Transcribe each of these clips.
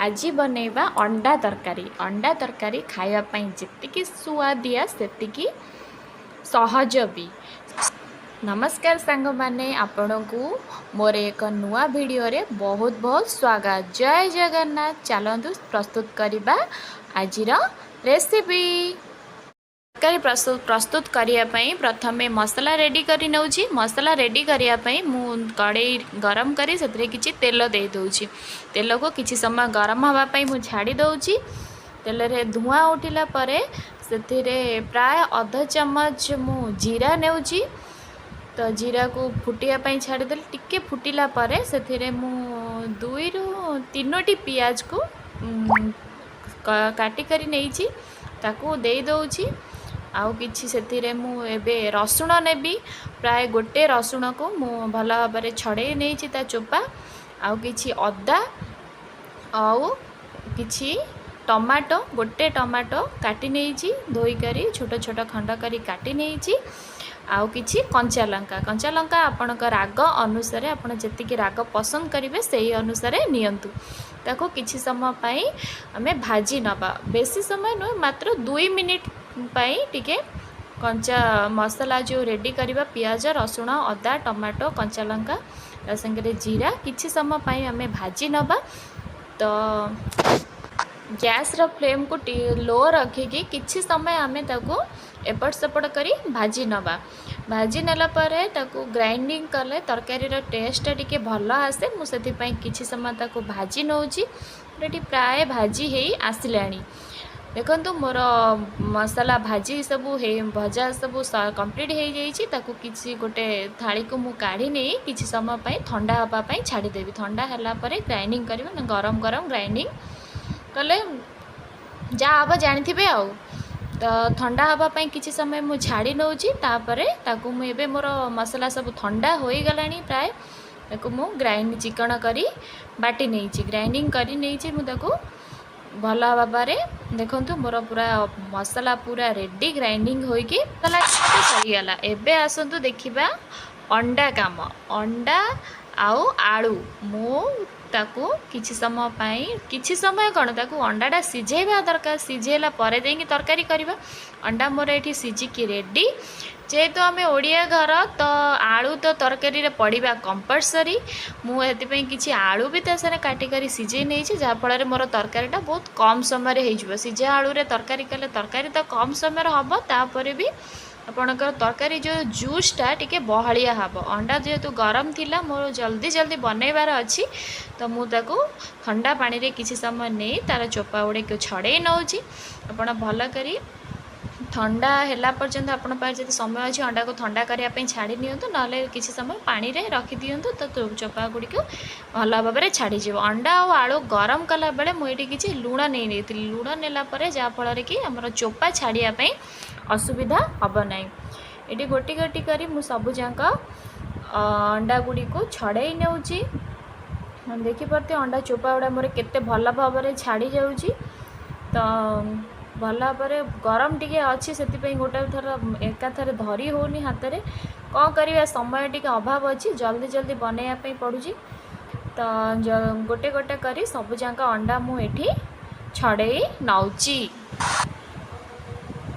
ଆଜି ବନେଇବା ଅଣ୍ଡା ତରକାରୀ। ଅଣ୍ଡା ତରକାରୀ ଖାଇବା ପାଇଁ ଯେତିକି ସୁଆଦିଆ, ସେତିକି ସହଜ ବି। ନମସ୍କାର ସାଙ୍ଗମାନେ, ଆପଣଙ୍କୁ ମୋର ଏକ ନୂଆ ଭିଡ଼ିଓରେ ବହୁତ ବହୁତ ସ୍ୱାଗତ। ଜୟ ଜଗନ୍ନାଥ। ଚାଲନ୍ତୁ ପ୍ରସ୍ତୁତ କରିବା ଆଜିର ରେସିପି। ତରକାରୀ ପ୍ରସ୍ତୁତ କରିବା ପାଇଁ ପ୍ରଥମେ ମସଲା ରେଡ଼ି କରି ନେଉଛି। ମସଲା ରେଡ଼ି କରିବା ପାଇଁ ମୁଁ କଡ଼େଇ ଗରମ କରି ସେଥିରେ କିଛି ତେଲ ଦେଇ ଦେଉଛି। ତେଲକୁ କିଛି ସମୟ ଗରମ ହେବା ପାଇଁ ମୁଁ ଛାଡ଼ି ଦେଉଛି। ତେଲରେ ଧୂଆଁ ଉଠିଲା ପରେ ସେଥିରେ ପ୍ରାୟ ଅଧ ଚାମଚ ମୁଁ ଜିରା ନେଉଛି। ତ ଜିରାକୁ ଫୁଟିବା ପାଇଁ ଛାଡ଼ିଦେଲି। ଟିକେ ଫୁଟିଲା ପରେ ସେଥିରେ ମୁଁ ଦୁଇରୁ ତିନୋଟି ପିଆଜକୁ କାଟି କରି ନେଇଛି, ତାକୁ ଦେଇ ଦେଉଛି। ଆଉ କିଛି ସେଥିରେ ମୁଁ ଏବେ ରସୁଣ ନେବି। ପ୍ରାୟ ଗୋଟେ ରସୁଣକୁ ମୁଁ ଭଲ ଭାବରେ ଛଡ଼େଇ ନେଇଛି ତା ଚୋପା। ଆଉ କିଛି ଅଦା ଆଉ କିଛି ଟମାଟୋ, ଗୋଟେ ଟମାଟୋ କାଟି ନେଇଛି, ଧୋଇକରି ଛୋଟ ଛୋଟ ଖଣ୍ଡ କରି କାଟି ନେଇଛି। ଆଉ କିଛି କଞ୍ଚା ଲଙ୍କା। କଞ୍ଚା ଲଙ୍କା ଆପଣଙ୍କ ରାଗ ଅନୁସାରେ, ଆପଣ ଯେତିକି ରାଗ ପସନ୍ଦ କରିବେ ସେଇ ଅନୁସାରେ ନିଅନ୍ତୁ। ତାକୁ କିଛି ସମୟ ପାଇଁ ଆମେ ଭାଜି ନେବା। ବେଶୀ ସମୟ ନୁହେଁ, ମାତ୍ର 2 ମିନିଟ୍ ପାଇଁ ଟିକେ କଞ୍ଚା ମସଲା ଯେଉଁ ରେଡ଼ି କରିବା, ପିଆଜ, ରସୁଣ, ଅଦା, ଟମାଟୋ, କଞ୍ଚା ଲଙ୍କା, ତା ସାଙ୍ଗରେ ଜିରା, କିଛି ସମୟ ପାଇଁ ଆମେ ଭାଜି ନେବା। ତ ଗ୍ୟାସ୍ର ଫ୍ଲେମ୍କୁ ଲୋ ରଖିକି କିଛି ସମୟ ଆମେ ତାକୁ ଏପଟ ସେପଟ କରି ଭାଜି ନେବା। ଭାଜି ନେଲା ପରେ ତାକୁ ଗ୍ରାଇଣ୍ଡିଙ୍ଗ କଲେ ତରକାରୀର ଟେଷ୍ଟଟା ଟିକେ ଭଲ ଆସେ। ମୁଁ ସେଥିପାଇଁ କିଛି ସମୟ ତାକୁ ଭାଜି ନେଉଛି। ଏଠି ପ୍ରାୟ ଭାଜି ହେଇ ଆସିଲାଣି। ଦେଖନ୍ତୁ, ମୋର ମସଲା ଭାଜି ସବୁ ହେଇ, ଭଜା ସବୁ କମ୍ପ୍ଲିଟ୍ ହେଇଯାଇଛି। ତାକୁ କିଛି ଗୋଟେ ଥାଳିକୁ ମୁଁ କାଢ଼ି ନେଇ କିଛି ସମୟ ପାଇଁ ଥଣ୍ଡା ହେବା ପାଇଁ ଛାଡ଼ିଦେବି। ଥଣ୍ଡା ହେଲା ପରେ ଗ୍ରାଇଣ୍ଡିଙ୍ଗ କରିବା ନା, ଗରମ ଗରମ ଗ୍ରାଇଣ୍ଡିଙ୍ଗ କଲେ ଯାହା ହେବ ଜାଣିଥିବେ। ଆଉ ତ ଥଣ୍ଡା ହେବା ପାଇଁ କିଛି ସମୟ ମୁଁ ଛାଡ଼ି ନେଉଛି। ତାପରେ ତାକୁ ମୁଁ ଏବେ ମୋର ମସଲା ସବୁ ଥଣ୍ଡା ହୋଇଗଲାଣି ପ୍ରାୟ। ତାକୁ ମୁଁ ଗ୍ରାଇଣ୍ଡ ଚିକଣ କରି ବାଟି ନେଇଛି, ଗ୍ରାଇଣ୍ଡିଙ୍ଗ କରି ନେଇଛି ମୁଁ ତାକୁ ଭଲ ଭାବରେ। ଦେଖନ୍ତୁ, ମୋର ପୁରା ମସଲା ପୁରା ରେଡ଼ି ଗ୍ରାଇଣ୍ଡିଙ୍ଗ ହୋଇକି। ମସଲା ସରିଗଲା। ଏବେ ଆସନ୍ତୁ ଦେଖିବା ଅଣ୍ଡା କାମ। ଅଣ୍ଡା ଆଉ ଆଳୁ ମୁଁ ତାକୁ କିଛି ସମୟ ପାଇଁ, କିଛି ସମୟ କ'ଣ, ତାକୁ ଅଣ୍ଡାଟା ସିଝେଇବା ଦରକାର। ସିଝେଇଲା ପରେ ଯାଇକି ତରକାରୀ କରିବା। ଅଣ୍ଡା ମୋର ଏଠି ସିଝିକି ରେଡ଼ି। ଯେହେତୁ ଆମେ ଓଡ଼ିଆ ଘର, ତ ଆଳୁ ତ ତରକାରୀରେ ପଡ଼ିବା କମ୍ପଲସରି। ମୁଁ ଏଥିପାଇଁ କିଛି ଆଳୁ ବି ତା ସାଙ୍ଗରେ କାଟି କରି ସିଝେଇ ନେଇଛି, ଯାହାଫଳରେ ମୋର ତରକାରୀଟା ବହୁତ କମ୍ ସମୟରେ ହେଇଯିବ। ସିଝା ଆଳୁରେ ତରକାରୀ କଲେ ତରକାରୀ ତ କମ୍ ସମୟରେ ହେବ, ତାପରେ ବି ଆପଣଙ୍କର ତରକାରୀ ଯେଉଁ ଜୁସ୍ଟା ଟିକେ ବହଳିଆ ହେବ। ଅଣ୍ଡା ଯେହେତୁ ଗରମ ଥିଲା, ମୋର ଜଲ୍ଦି ଜଲ୍ଦି ବନେଇବାର ଅଛି, ତ ମୁଁ ତାକୁ ଥଣ୍ଡା ପାଣିରେ କିଛି ସମୟ ନେଇ ତା'ର ଚୋପା ଗୁଡ଼ିକୁ ଛଡ଼େଇ ନେଉଛି। ଆପଣ ଭଲ କରି ଥଣ୍ଡା ହେଲା ପର୍ଯ୍ୟନ୍ତ, ଆପଣଙ୍କ ପାଖରେ ଯଦି ସମୟ ଅଛି, ଅଣ୍ଡାକୁ ଥଣ୍ଡା କରିବା ପାଇଁ ଛାଡ଼ି ନିଅନ୍ତୁ, ନହେଲେ କିଛି ସମୟ ପାଣିରେ ରଖିଦିଅନ୍ତୁ, ତ ଚୋପା ଗୁଡ଼ିକୁ ଭଲ ଭାବରେ ଛାଡ଼ିଯିବ। ଅଣ୍ଡା ଆଉ ଆଳୁ ଗରମ କଲାବେଳେ ମୁଁ ଏଇଠି କିଛି ଲୁଣ ନେଇ ନେଇଥିଲି। ଲୁଣ ନେଲା ପରେ ଯାହାଫଳରେ କି ଆମର ଚୋପା ଛାଡ଼ିବା ପାଇଁ ଅସୁବିଧା ହେବ ନାହିଁ। ଏଠି ଗୋଟି ଗୋଟି କରି ମୁଁ ସବୁଯାକ ଅଣ୍ଡା ଗୁଡ଼ିକୁ ଛଡ଼େଇ ନେଉଛି। ଦେଖିପାରୁଥିବେ, ଅଣ୍ଡା ଚୋପା ଗୁଡ଼ା ମୋର କେତେ ଭଲ ଭାବରେ ଛାଡ଼ି ଯାଉଛି। ତ ଭଲ ଭାବରେ ଗରମ ଟିକେ ଅଛି, ସେଥିପାଇଁ ଗୋଟେ ଥର ଏକାଥରେ ଧରି ହେଉନି ହାତରେ। କ'ଣ କରିବା, ସମୟ ଟିକେ ଅଭାବ ଅଛି, ଜଲ୍ଦି ଜଲ୍ଦି ବନେଇବା ପାଇଁ ପଡ଼ୁଛି। ତ ଗୋଟେ ଗୋଟେ କରି ସବୁଯାକ ଅଣ୍ଡା ମୁଁ ଏଠି ଛଡ଼େଇ ନେଉଛି।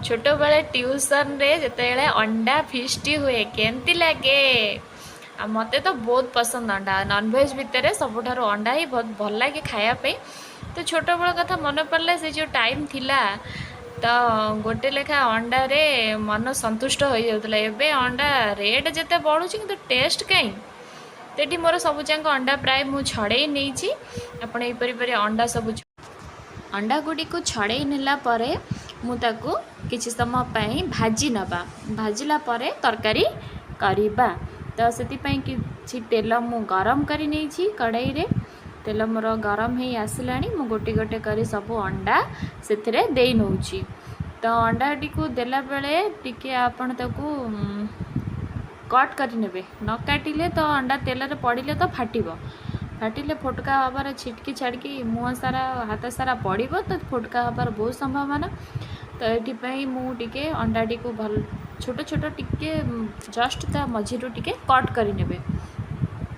ଛୋଟବେଳେ ଟ୍ୟୁସନରେ ଯେତେବେଳେ ଅଣ୍ଡା ଫିଷ୍ଟ ହୁଏ, କେମିତି ଲାଗେ? ଆଉ ମୋତେ ତ ବହୁତ ପସନ୍ଦ ଅଣ୍ଡା। ନନଭେଜ୍ ଭିତରେ ସବୁଠାରୁ ଅଣ୍ଡା ହିଁ ବହୁତ ଭଲ ଲାଗେ ଖାଇବା ପାଇଁ। ତ ଛୋଟବେଳ କଥା ମନେ ପଡ଼ିଲେ, ସେ ଯେଉଁ ଟାଇମ୍ ଥିଲା, ତ ଗୋଟେ ଲେଖା ଅଣ୍ଡାରେ ମନ ସନ୍ତୁଷ୍ଟ ହୋଇଯାଉଥିଲା। ଏବେ ଅଣ୍ଡା ରେଟ୍ ଯେତେ ବଢ଼ୁଛି, କିନ୍ତୁ ଟେଷ୍ଟ କାହିଁ? ତ ଏଠି ମୋର ସବୁଯାକ ଅଣ୍ଡା ପ୍ରାୟ ମୁଁ ଛଡ଼େଇ ନେଇଛି। ଆପଣ ଏହିପରି ପରି ଅଣ୍ଡା ସବୁ, ଅଣ୍ଡା ଗୁଡ଼ିକୁ ଛଡ଼େଇ ନେଲା ପରେ ମୁଁ ତାକୁ କିଛି ସମୟ ପାଇଁ ଭାଜି ନେବା। ଭାଜିଲା ପରେ ତରକାରୀ କରିବା। ତ ସେଥିପାଇଁ କିଛି ତେଲ ମୁଁ ଗରମ କରି ନେଇଛି କଡ଼େଇରେ। ତେଲ ମୋର ଗରମ ହେଇ ଆସିଲାଣି। ମୁଁ ଗୋଟି ଗୋଟେ କରି ସବୁ ଅଣ୍ଡା ସେଥିରେ ଦେଇ ନେଉଛି। ତ ଅଣ୍ଡାଟିକୁ ଦେଲାବେଳେ ଟିକେ ଆପଣ ତାକୁ କଟ୍ କରି ନେବେ। ନ କାଟିଲେ ତ ଅଣ୍ଡା ତେଲରେ ପଡ଼ିଲେ ତ ଫାଟିବ। ଫାଟିଲେ ଫୋଟକା ହେବାର, ଛିଟକି ଛାଡ଼ିକି ମୁହଁ ସାରା, ହାତ ସାରା ପଡ଼ିବ, ତ ଫୋଟକା ହେବାର ବହୁତ ସମ୍ଭାବନା। ତ ଏଥିପାଇଁ ମୁଁ ଟିକେ ଅଣ୍ଡାଟିକୁ ଭଲ ଛୋଟ ଛୋଟ ଟିକେ ଜଷ୍ଟ ତା ମଝିରୁ ଟିକେ କଟ୍ କରିନେବେ।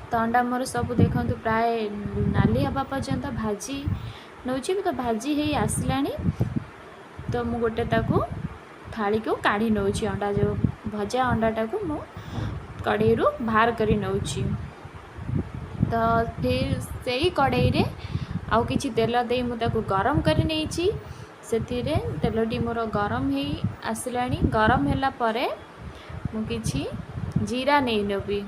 ତ ଅଣ୍ଡା ମୋର ସବୁ ଦେଖନ୍ତୁ, ପ୍ରାୟ ନାଲି ହେବା ପର୍ଯ୍ୟନ୍ତ ଭାଜି ନେଉଛି। ତ ଭାଜି ହେଇ ଆସିଲାଣି, ତ ମୁଁ ଗୋଟେ ତାକୁ ଥାଳିକୁ କାଢ଼ି ନେଉଛି। ଅଣ୍ଡା ଯେଉଁ ଭଜା ଅଣ୍ଡାଟାକୁ ମୁଁ କଢ଼େଇରୁ ବାହାର କରି ନେଉଛି। ତ ଫିର୍ ସେଇ କଢ଼େଇରେ ଆଉ କିଛି ତେଲ ଦେଇ ମୁଁ ତାକୁ ଗରମ କରି ନେଇଛି। ସେଥିରେ ତେଲଟି ମୋର ଗରମ ହେଇ ଆସିଲାଣି। ଗରମ ହେଲା ପରେ ମୁଁ କିଛି ଜିରା ନେଇ ନେବି।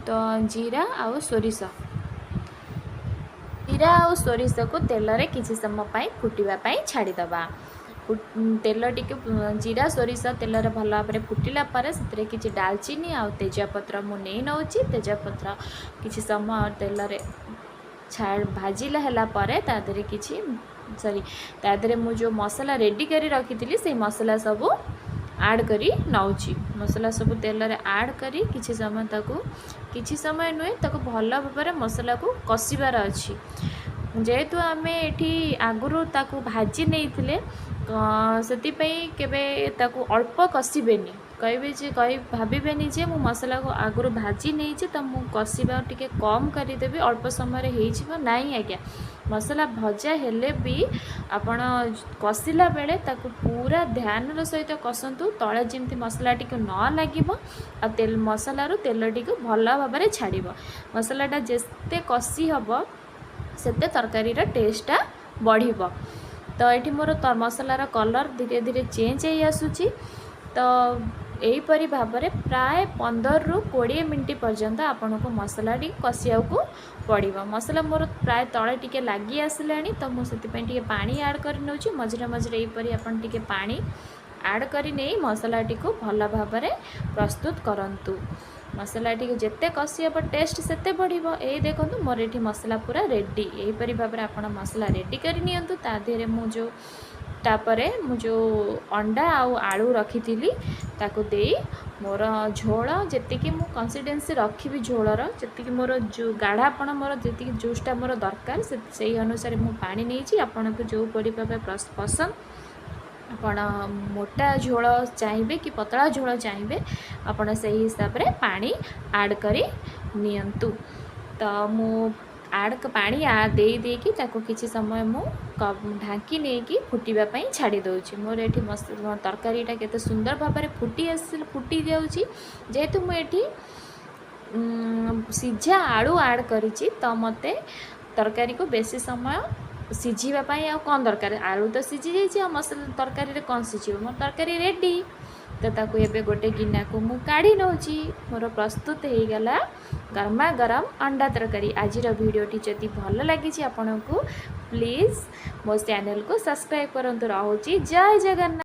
ତ ଜିରା ଆଉ ସୋରିଷ, ଜିରା ଆଉ ସୋରିଷକୁ ତେଲରେ କିଛି ସମୟ ପାଇଁ ଫୁଟିବା ପାଇଁ ଛାଡ଼ିଦେବା। ତେଲ ଟିକେ, ଜିରା ସୋରିଷ ତେଲରେ ଭଲ ଭାବରେ ଫୁଟିଲା ପରେ ସେଥିରେ କିଛି ଡାଲଚିନି ଆଉ ତେଜପତ୍ର ମୁଁ ନେଇ ନେଉଛି। ତେଜପତ୍ର କିଛି ସମୟ ତେଲରେ ଭାଜିଲା ହେଲା ପରେ ତା ଦେହରେ କିଛି, ସରି, ତା ଦେହରେ ମୁଁ ଯେଉଁ ମସଲା ରେଡ଼ି କରି ରଖିଥିଲି, ସେଇ ମସଲା ସବୁ ଆଡ଼୍ କରି ନେଉଛି। ମସଲା ସବୁ ତେଲରେ ଆଡ଼୍ କରି କିଛି ସମୟ ତାକୁ, କିଛି ସମୟ ନୁହେଁ, ତାକୁ ଭଲ ଭାବରେ ମସଲାକୁ କଷିବାର ଅଛି। ଯେହେତୁ ଆମେ ଏଠି ଆଗରୁ ତାକୁ ଭାଜି ନେଇଥିଲେ, ସେଥିପାଇଁ କେବେ ତାକୁ ଅଳ୍ପ କଷିବେନି। କହିବେ ଯେ କହି ଭାବିବେନି ଯେ ମୁଁ ମସଲାକୁ ଆଗରୁ ଭାଜି ନେଇଛି, ତ ମୁଁ କଷିବା ଟିକେ କମ୍ କରିଦେବି, ଅଳ୍ପ ସମୟରେ ହେଇଯିବ। ନାଇଁ ଆଜ୍ଞା, ମସଲା ଭଜା ହେଲେ ବି ଆପଣ କଷିଲା ବେଳେ ତାକୁ ପୁରା ଧ୍ୟାନର ସହିତ କଷନ୍ତୁ, ତଳେ ଯେମିତି ମସଲା ଟିକେ ନ ଲାଗିବ ଆଉ ତେଲ ମସଲାରୁ ତେଲଟିକୁ ଭଲ ଭାବରେ ଛାଡ଼ିବ। ମସଲାଟା ଯେତେ କଷି ହେବ, ସେତେ ତରକାରୀର ଟେଷ୍ଟଟା ବଢ଼ିବ। ତ ଏଠି ମୋର ମସଲାର କଲର୍ ଧୀରେ ଧୀରେ ଚେଞ୍ଜ ହେଇ ଆସୁଛି। ତ ଏହିପରି ଭାବରେ ପ୍ରାୟ 15ରୁ 20 ମିନିଟ୍ ପର୍ଯ୍ୟନ୍ତ ଆପଣଙ୍କୁ ମସଲାଟି କଷିବାକୁ ପଡ଼ିବ। ମସଲା ମୋର ପ୍ରାୟ ତଳେ ଟିକେ ଲାଗି ଆସିଲାଣି, ତ ମୁଁ ସେଥିପାଇଁ ଟିକେ ପାଣି ଆଡ଼୍ କରି ନେଉଛି। ମଝିରେ ମଝିରେ ଏହିପରି ଆପଣ ଟିକେ ପାଣି ଆଡ଼୍ କରି ନେଇ ମସଲାଟିକୁ ଭଲ ଭାବରେ ପ୍ରସ୍ତୁତ କରନ୍ତୁ। ମସଲା ଟିକେ ଯେତେ କଷି ହେବ, ଟେଷ୍ଟ ସେତେ ବଢ଼ିବ। ଏଇ ଦେଖନ୍ତୁ, ମୋର ଏଠି ମସଲା ପୁରା ରେଡ଼ି। ଏହିପରି ଭାବରେ ଆପଣ ମସଲା ରେଡ଼ି କରି ନିଅନ୍ତୁ। ତା ଦେହରେ ମୁଁ ଯେଉଁ, ତାପରେ ମୁଁ ଯେଉଁ ଅଣ୍ଡା ଆଉ ଆଳୁ ରଖିଥିଲି, ତାକୁ ଦେଇ ମୋର ଝୋଳ ଯେତିକି ମୁଁ କନସିଷ୍ଟେନ୍ସି ରଖିବି, ଝୋଳର ଯେତିକି ମୋର ଯେଉଁ ଗାଢ଼ାପଣ, ମୋର ଯେତିକି ଜୁସ୍ଟା ମୋର ଦରକାର, ସେଇ ଅନୁସାରେ ମୁଁ ପାଣି ନେଇଛି। ଆପଣଙ୍କୁ ଯେଉଁପରି ଭାବେ ପସନ୍ଦ, ଆପଣ ମୋଟା ଝୋଳ ଚାହିଁବେ କି ପତଳା ଝୋଳ ଚାହିଁବେ, ଆପଣ ସେଇ ହିସାବରେ ପାଣି ଆଡ଼୍ କରି ନିଅନ୍ତୁ। ତ ମୁଁ ଆଡ଼୍ ପାଣି ଦେଇ ଦେଇକି ତାକୁ କିଛି ସମୟ ମୁଁ ଢାଙ୍କି ନେଇକି ଫୁଟିବା ପାଇଁ ଛାଡ଼ି ଦେଉଛି। ମୋର ଏଠି ତରକାରୀଟା କେତେ ସୁନ୍ଦର ଭାବରେ ଫୁଟି ଆସିଲେ, ଫୁଟି ଯାଉଛି। ଯେହେତୁ ମୁଁ ଏଠି ସିଝା ଆଳୁ ଆଡ଼୍ କରିଛି, ତ ମୋତେ ତରକାରୀକୁ ବେଶୀ ସମୟ ସିଝିବା ପାଇଁ ଆଉ କ'ଣ ଦରକାର? ଆଳୁ ତ ସିଝି ଯାଇଛି, ଆଉ ମସଲା ତରକାରୀରେ କ'ଣ ସିଝିବ? ମୋ ତରକାରୀ ରେଡ଼ି। ତ ତାକୁ ଏବେ ଗୋଟେ ଗିନାକୁ ମୁଁ କାଢ଼ି ନେଉଛି। ମୋର ପ୍ରସ୍ତୁତ ହେଇଗଲା ଗରମା ଗରମ ଅଣ୍ଡା ତରକାରୀ। ଆଜିର ଭିଡ଼ିଓଟି ଯଦି ଭଲ ଲାଗିଛି ଆପଣଙ୍କୁ, ପ୍ଲିଜ୍ ମୋ ଚ୍ୟାନେଲକୁ ସବସ୍କ୍ରାଇବ୍ କରନ୍ତୁ। ରହୁଛି, ଜୟ ଜଗନ୍ନାଥ।